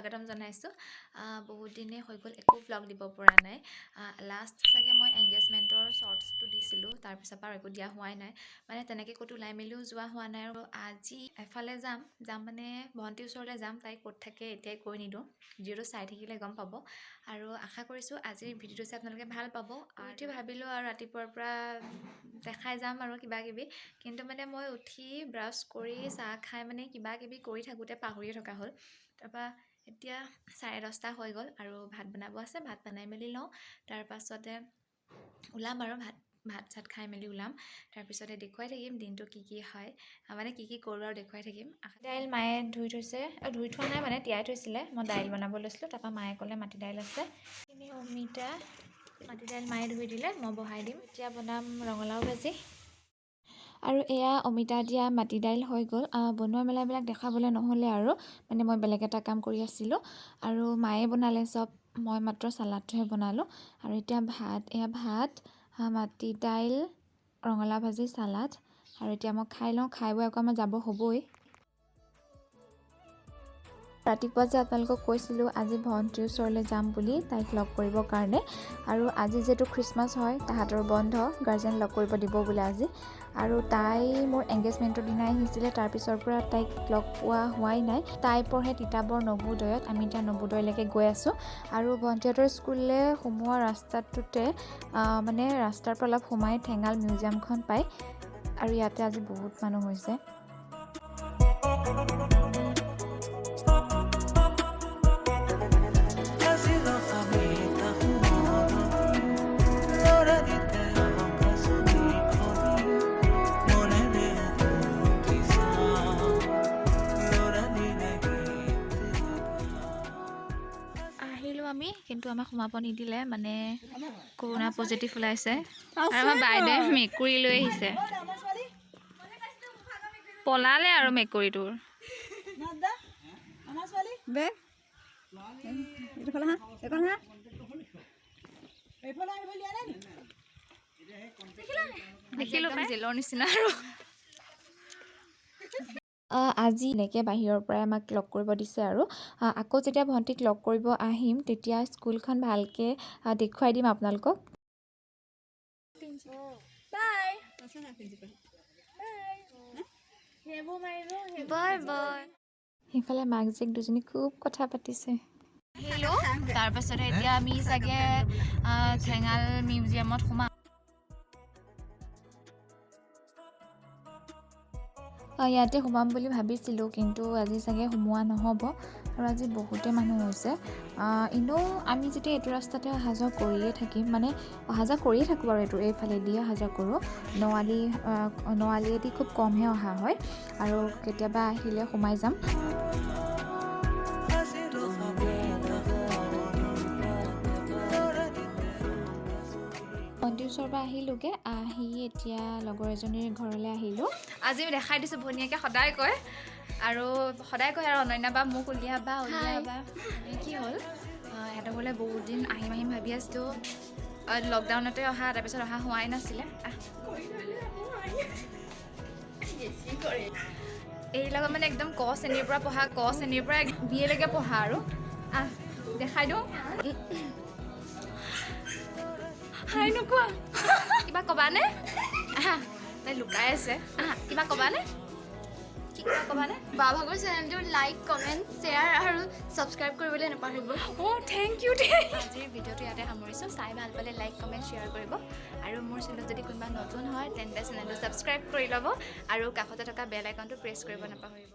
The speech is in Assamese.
স্বাগতম জনাইছোঁ। বহুত দিনেই হৈ গ'ল, একো ভ্লগ দিব পৰা নাই। লাষ্ট চাগে মই এংগেজমেণ্টৰ শ্বৰ্টছটো দিছিলোঁ, তাৰপিছৰ পৰা আৰু একো দিয়া হোৱাই নাই। মানে তেনেকৈ ক'তো ওলাই মেলিও যোৱা হোৱা নাই। আৰু আজি এফালে যাম, যাম মানে ভণ্টিৰ ওচৰলৈ যাম। তাই ক'ত থাকে এতিয়াই কৈ নিদিওঁ, ভিডিঅ'টো চাই থাকিলে গম পাব। আৰু আশা কৰিছোঁ আজিৰ ভিডিঅ'টো চাই আপোনালোকে ভাল পাব। উঠি ভাবিলোঁ আৰু ৰাতিপুৱাৰ পৰা দেখাই যাম আৰু কিবা কিবি, কিন্তু মানে মই উঠি ব্ৰাছ কৰি চাহ খাই মানে কিবা কিবি কৰি থাকোঁতে পাহৰিয়ে থকা হ'ল। তাৰপৰা এতিয়া 10:30 হৈ গ'ল আৰু ভাত বনাব আছে। ভাত বনাই মেলি লওঁ, তাৰপাছতে ওলাম আৰু ভাত ভাত চাত খাই মেলি ওলাম। তাৰপিছতে দেখুৱাই থাকিম দিনটো কি কি হয়, মানে কি কি কৰোঁ আৰু দেখুৱাই থাকিম। দাইল মায়ে ধুই থৈছে, ধুই থোৱা নাই, মানে তিয়াই থৈছিলে। মই দাইল বনাব লৈছিলোঁ, তাৰপৰা মায়ে ক'লে মাটি দাইল আছে। এইখিনি অমিতা, মাটি দাইল মায়ে ধুই দিলে, মই বহাই দিম। এতিয়া বনাম ৰঙালাও ভাজি আৰু এয়া অমিতা দিয়া মাটি দাইল হৈ গ'ল। বনোৱা মেলাবিলাক দেখাবলৈ নহ'লে আৰু মানে মই বেলেগ এটা কাম কৰি আছিলোঁ আৰু মায়ে বনালে চব, মই মাত্ৰ চালাডটোহে বনালোঁ। আৰু এতিয়া ভাত, এয়া ভাত, মাটি দাইল, ৰঙালাও ভাজি, চালাড। আৰু এতিয়া মই খাই লওঁ, খাই বৈ আকৌ আমাৰ যাব হ'বই। ৰাতিপুৱা যে আপোনালোকক কৈছিলোঁ আজি ভণ্টিৰ ওচৰলৈ যাম বুলি, তাইক লগ কৰিবৰ কাৰণে। আৰু আজি যিহেতু খ্ৰীষ্টমাছ হয়, তাহাঁতৰ বন্ধ, গাৰ্জেন লগ কৰিব দিব বোলে আজি। আৰু তাই মোৰ এংগেজমেণ্টৰ দিনাই আহিছিলে, তাৰপিছৰ পৰা তাইক লগ পোৱা হোৱাই নাই। তাই পঢ়ে তিতাবৰ নৱোদয়ত, আমি এতিয়া নৱোদয়লৈকে গৈ আছোঁ। আৰু ভণ্টিহঁতৰ স্কুললৈ সোমোৱা ৰাস্তাটোতে, মানে ৰাস্তাৰ পৰা অলপ সোমাই ঠেঙাল মিউজিয়ামখন পায়। আৰু ইয়াতে আজি বহুত মানুহ হৈছে। আহিলোঁ আমি, কিন্তু আমাক সোমাব নিদিলে, মানে কৰোণা পজিটিভ ওলাইছে। আৰু আমাৰ বাইদেৱে মেকুৰী লৈ আহিছে, পলালে আৰু মেকুৰীটোৰ। বে এইফালে হা, এইখন হা। দেখিলোঁ জেলৰ নিচিনা। আৰু আজি এনেকৈ বাহিৰৰ পৰাই আমাক লগ কৰিব দিছে। আৰু আকৌ যেতিয়া ভণ্টিক লগ কৰিব আহিম, তেতিয়া স্কুলখন ভালকৈ দেখুৱাই দিম আপোনালোকক। Bye bye bye. সেইফালে মাক জীয়েক দুজনী খুব কথা পাতিছে। আহিলোঁ, তাৰপাছতে এতিয়া আমি চাগে ঠেঙাল মিউজিয়ামত সোমাম। ইয়াতে সোমাম বুলি ভাবিছিলোঁ, কিন্তু আজি চাগে সোমোৱা নহ'ব। আৰু আজি বহুতে মানুহ হৈছে। এনেও আমি যেতিয়া এইটো ৰাস্তাতে অহা যোৱা কৰিয়ে থাকিম, মানে অহা যোৱা কৰিয়ে থাকোঁ আৰু এইটো এইফালেদি অহা যোৱা কৰোঁ। নআলি, নআলিয়েদি খুব কমহে অহা হয় আৰু কেতিয়াবা আহিলে সোমাই যাম। ভণ্টিৰ ওচৰৰ পৰা আহিলোঁগৈ, আহি এতিয়া লগৰ এজনীৰ ঘৰলৈ আহিলোঁ। আজি দেখাই দিছোঁ, ভনীয়েকে সদায় কয় আৰু সদায় কয় আৰু অনন্যা বা মোক উলিয়াবা উলিয়াবা। মানে কি হ'ল, সিহঁতৰ ঘৰলৈ বহুত দিন আহিম আহিম ভাবি আছিলোঁ। লকডাউনতে অহা, তাৰপিছত অহা হোৱাই নাছিলে। এই লগত মানে একদম ক শ্ৰেণীৰ পৰা পঢ়া, ক শ্ৰেণীৰ পৰা বি এলৈকে পঢ়া। আৰু আহ দেখাই দিওঁ। হাই নোকোৱা, কিবা ক'বানে? আহা, তাই লুকাই আছে। আহা, কিবা ক'বানে? কি কিবা ক'বানে? বা ভাগৰ চেনেলটো লাইক, কমেণ্ট, শ্বেয়াৰ আৰু ছাবস্ক্ৰাইব কৰিবলৈ নাপাহৰিব। অ' thank U দেই। আজিৰ ভিডিঅ'টো ইয়াতে সামৰিছোঁ। চাই ভাল পালে লাইক, কমেণ্ট, শ্বেয়াৰ কৰিব। আৰু মোৰ চেনেলত যদি কোনোবা নতুন হয়, তেন্তে চেনেলটো ছাবস্ক্ৰাইব কৰি ল'ব আৰু কাষতে থকা বেল আইকনটো প্ৰেছ কৰিব নাপাহৰিব।